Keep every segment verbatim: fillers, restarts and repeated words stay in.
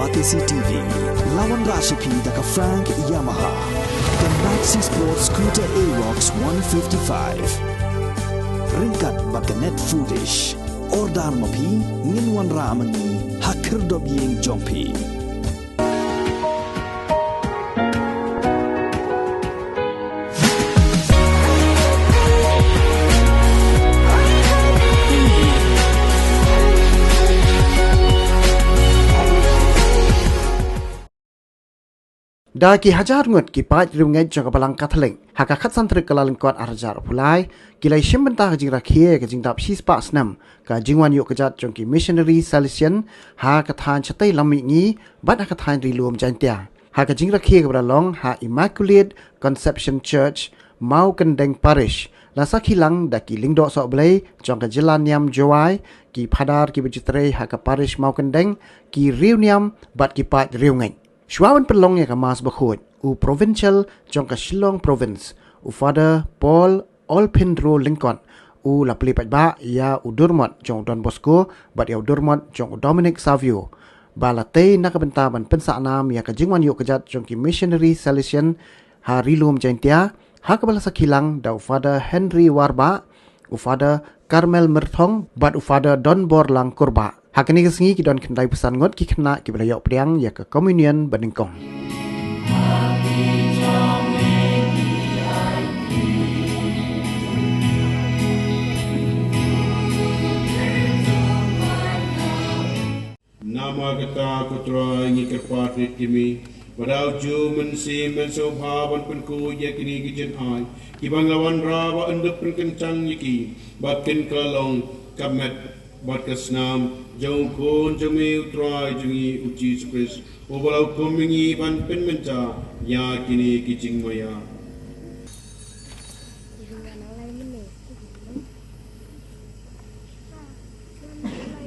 Batesi T V, la wanrah sha phi da ka Frank Yamaha, ka Maxi Sport Scooter Aerox one fifty-five. Ryngkat bad ka Net Foodish. Order ma phi, ngin wanrah ma ngi ha khyrdop ïing jong phi. Da ki hajar ngut ki paid riewngeit jong ka Balang Katholik ha ka khatsan tarik Kyllalyngkot arhajar arphew lai ki la shim bynta ka jingrakhe ka jingdap shispah snem ka jingwan ïuh kjat jong ki missionary Salesian ha ka thaiñ Shatei Lammihngi bad ha ka thaiñ Ri-lum Jaintia. Ha ka jingrakhe kaba la long ha Immaculate Conception Church, Mawkyndeng Parish, la sakhi lang da ki lyngdoh sohblei jong ka jylla niam Jowai, ki phadar kiba ju trei ha ka Parish Mawkyndeng, ki riewniam bad ki paid riewngeit. Shuwa ban pynlong ïa ka Mass bakhuid, u Provincial jong ka Shillong Province, u Father Paul Olphindro Lyngkot, u la plie paidbah ïa u Durmot jong u Don Bosco bad ïa u Durmot jong u Dominic Savio ba la tei na ka bynta ban pynsah nam ïa ka jingwan ïuh kjat jong ki missionary Salesian ha Ri-lum Jaintia, ha kaba la sakhi lang da u Father Henry Warbah, u Father Carmel Myrthong bad u Father Donborlang Kurbah. Ha kane ka sngi ki don khyndai phew san ngut ki khynnah kiba la ïoh pdiang ïa ka Communion banyngkong. Namar kata, ko Trai, ngi kyrpad rit ïa me ba da u Mynsiem Mynsiem un sa bha ban pynkhuid ïa kine ki jingai kiba nga wanrah, ba yn da pynkyntang ïa ki ba kin kylla long ka met bad ka snam jong u Khun jong me, u Trai jong ngi, u Jisu Khrist, uba la hukum ïa ngi ban pynmynta ïa kine ki jingmaïa.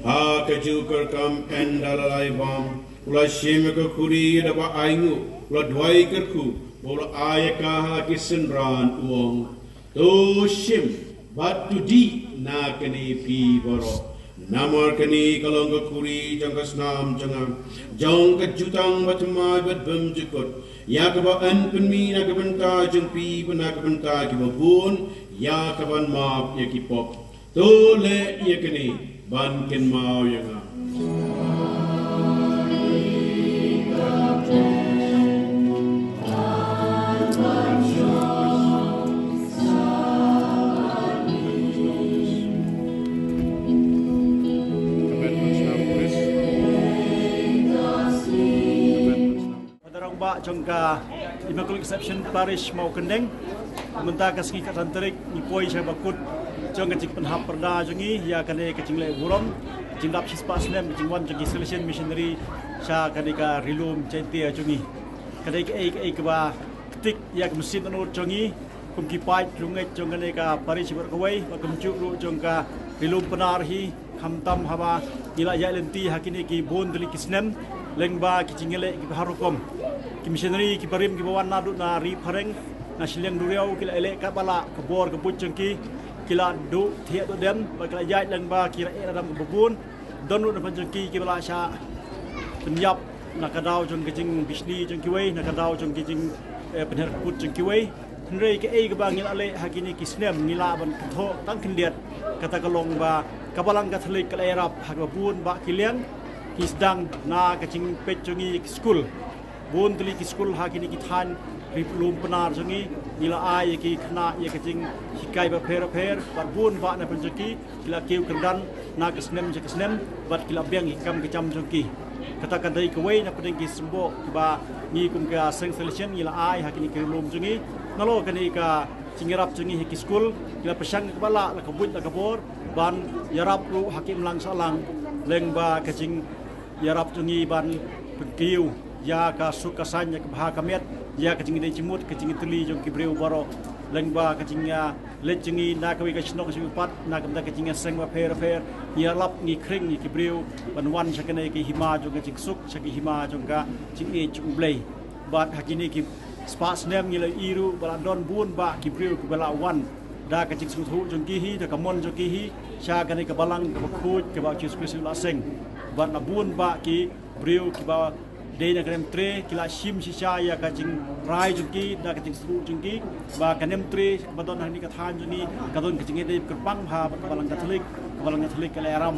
Ha kajuh ka rukom, ynda la lai bam, u la shim ïa ka khuri, da kaba ainguh u la duwai kyrkhu, u la ai ïa ka ha ki synran, u ong, "To shim bad to dih na kane phi baroh. Namar kane ka long ka khuri jong ka snam jong nga, jong ka jutang bathymmai bad bymjukut, ïa kaba yn pynmih na ka bynta jong phi bad na ka bynta kiba bun, ïa kaban map ïa ki pop. To leh ïa kane ban kynmaw ïa nga." Bad rangbah jong ka Immaculate Conception Parish Mawkyndeng, mynta ka sngi khatsan tarik ngi poi sha bakut jong ka jingpynhap pyrda jong ngi ïa kane ka jingleh burom jingdap shispah snem ka jingwan jong ki Salesian missionary sha kane ka Ri-lum Jaintia jong ngi. Ka dei kaei kaei kaba ktik ïa ka mynsiem dohnud jong ngi kum ki paid riewngeit jong kane ka parish baroh kawei, bad kumjuh ruh jong ka Ri-lum Pnar hi, khamtam haba ngi la ïaid lynti ha kine ki bun tylli ki snem, lyngba ki jingïaleh kiba har rukom. Ki missionary kiba rim kiba wan naduh na ri phareng, na shiliang duriaw, ki la ïaleh katba lah ka bor ka buit jong ki, ki la duh thiah duh dem, bad ki la ïaid lyngba ki rah eh rah dam kaba bun. Don ruh na pdeng jong ki kiba la shah pynïap na ka daw jong ka jingbishni jong kiwei, na ka daw jong ka jing, eh, pynher kput jong kiwei. Hynrei kaei kaba ngi la leh ha kine ki snem, ngi lah ban kynthoh tang khyndiat, kata ka long ba ka Balang Katholik ka la ïarap ha kaba bun bah ki liang, ki sdang na ka jingpeit jong ngi ki skul. Bun tylli ki skul ha kine ki thaiñ Ri-lum Pnar jong ngi, ngi la ai ïa ki khynnah ïa ka jinghikai bapher bapher, bad bun bah na pdeng jong ki ki la kiew kyrdan na ka snem sha ka snem, bad ki la biang ki kam ka jam jong ki. Kata ka dei kawei na pdeng ki symboh kiba ngi kum ka seng Salesian ngi la ai ha kine ki Ri-lum jong ngi. Nalor kane ka jingïarap jong ngi ha ki skul, ngi la pyrshang katba lah, la ka buit la ka bor, ban ïarap ruh ha ki imlang sahlang, lyngba ka jing ïarap jong ngi ban pynkiew ïa ka suk ka saiñ, ïa ka bha ka miat, ïa ka jingïadei jingmut, ka jingïatylli jong ki briew baroh, lyngba ka jingïaleit jong ngi na kawei ka shnong sha kawei pat, na ka bynta ka jingïaseng bapher bapher. Ngi ïalap, ngi khring ïa ki briew ban wan sha kane ka hima jong ka jingsuk, sha ka hima jong ka jingïeit jong U Blei. Bad ha kine ki spah snem ngi la ïohi ruh ba la don bun bah ki briew kiba la wan da ka jingsngewthuh jong ki hi, da ka mon jong ki hi, sha kane ka balang kaba khuid kaba U Jisu Khrist u la seng. Bad la bun bah ki briew kiba dei na ka nemtrei ki la shim shisha ïa ka jingrai jong ki da ka jingsngewthuh jong ki ba ka nemtrei ba don ha kane ka thaiñ jong ngi ka don ka jingïadei kyrpang ha bad ka Balang Katholik, ka Balang Katholik ka la ïalam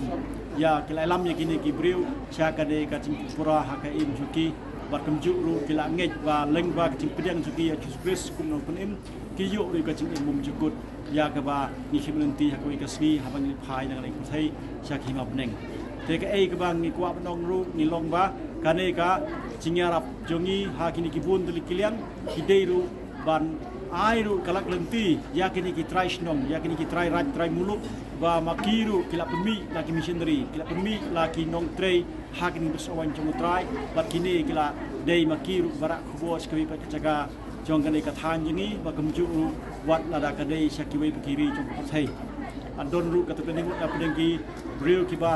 ïa, ki la ïalam ïa kine ki briew sha kane ka jingpura ha ka im jong ki. Bad kumjuh ruh ki la ngeit ba lyngba ka jingpdiang jong ki ïa Jisu Khrist kum u nongpynim, ki ïoh ruh ka jingim bymjukut ïa kaba ngi shim lynti ha kawei ka sngi haba ngi phai na ka liang pyrthei sha ka hima bneng. Te kaei kaba ngi kwah ban ong ruh ngi long ba kane ka jingïarap jong ngi ha kine ki bun tylli ki liang ki dei ruh ban ai ruh ka lad lynti ïa kine ki trai shnong, ïa kine ki trai raij, trai muluk, ba ma ki ruh ki la pynmih la ki missionary, ki la pynmih la ki nongtrei ha kine ki basniew jong U Trai, bad kine ki la dei ma ki ruh ba rah khubor sha kawei pat ka jaka jong kane ka thaiñ jong ngi, ba kumjuh ruh wat lada ka dei sha kiwei pat ki ri jong ka pyrthei. Ka don ruh kata ka niam hapdeng ki briew kiba,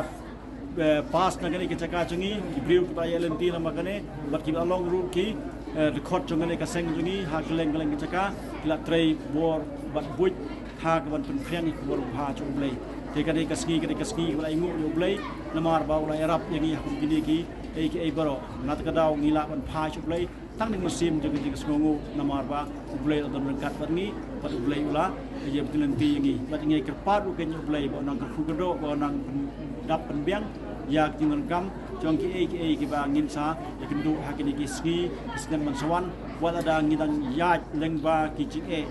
eh, pass na kane ka jaka jong ngi, ki briew kiba ïa lynti namar kane, bad kiba long ruh ki, eh, dkhot jong kane ka seng jong ngi ha kylleng kylleng ki jaka, ki la trei bor bad buit ha kaban pynphriang ïa ka bor ha jong U Blei. Te kane ka sngi, kane ka sngi kaba la ainguh ïa U Blei namar ba u la ïarap ïa ngi ha kum kine kiei kiei baroh. Na kata ka daw ngi lah ban phai sha U Blei tang dei mynsiem jong ka jingsngewnguh namar ba U Blei u la don ryngkat bad ngi, bad U Blei u la ïa bteng lynti ïa ngi. Bad ngi kyrpad ruh kein ïa U Blei ba un nang kyrkhu kyrdoh, ba un nang pyndap pynbiang ïa ka jingdonkam jong kiei kiei kiba ngin sa ïakynduh ha kine ki sngi ki snem ban sa wan. Wat lada ngi dang ïaid lyngba ki jingeh,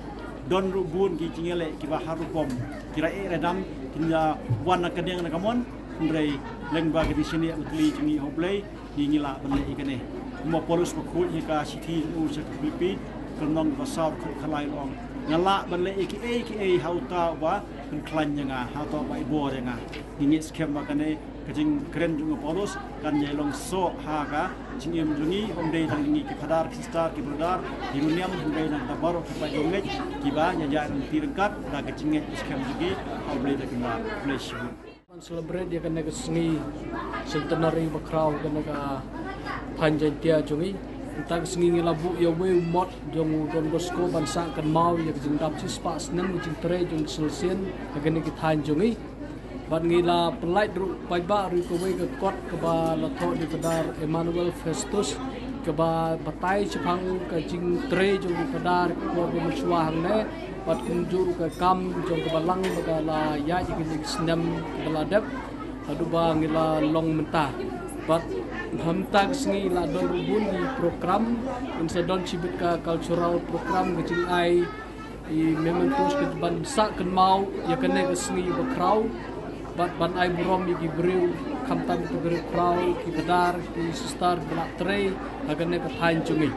don ruh bun ki jingïaleh kiba har rukom, ki rah eh rah dam, kin ïa wan na ka diang na ka mon. Hynrei lyngba ka jingshaniah ba tli jong ngi ha U Blei, ngi, ngi lah ban leh ïa kane. Kumba u Paulus u khuid ha ka shithi jong u sha ki Philippi, ka lynnong kaba saw, dkhot khatlai, u ong, nga lah ban leh ïa kiei kiei ha uta uba pynkhlaiñ ïa nga, ha uta uba ai bor ïa nga. Ngi ngeit skhem ba kane ka jingkren jong u Paulus kan ïai long soh ha ka jingim jong ngi, ym dei tang ngi ki phadar, ki sister, ki brother, ki riewniam, hynrei na ka bynta baroh ki paid bangeit kiba ïaid ryngkat da ka jingngeit skhem jong ki ha U Blei da ka Kynrad. Bless you. Ban celebrate ïa kane ka sngi centenary ba khraw kane ka thaiñ Jaintia jong ngi. Mynta ka sngi ngi la buh ïa uwei u mot jong u Don Bosco ban sah kynmaw ïa ka jingdap shispah snem ka jingtrei jong ki Salesian ha kane ka thaiñ jong ngi. Bad ngi la pynlait ruh paidbah ruh ïa kawei ka kot kaba la thoh da u Phadar Emmanuel Festus, kaba batai shaphang ka jingtrei jong u Phadar ka por ba mynshuwa hangne, bad kumjuh ruh ka kam jong ka Balang ba ka la ïaid ïa kine ki snem kiba la dep haduh ba ngi la long mynta. Bad ha mynta ka sngi la don ruh bun ki program, ngin sa don shibit ka cultural program, ka jingai i mementos, ka ban sah kynmaw ïa kane ka sngi ba khraw, bad ban ai burom ïa ki briew, khamtam ki briew khraw, ki phadar, ki sister kiba la trei ha kane ka thaiñ jong ngi.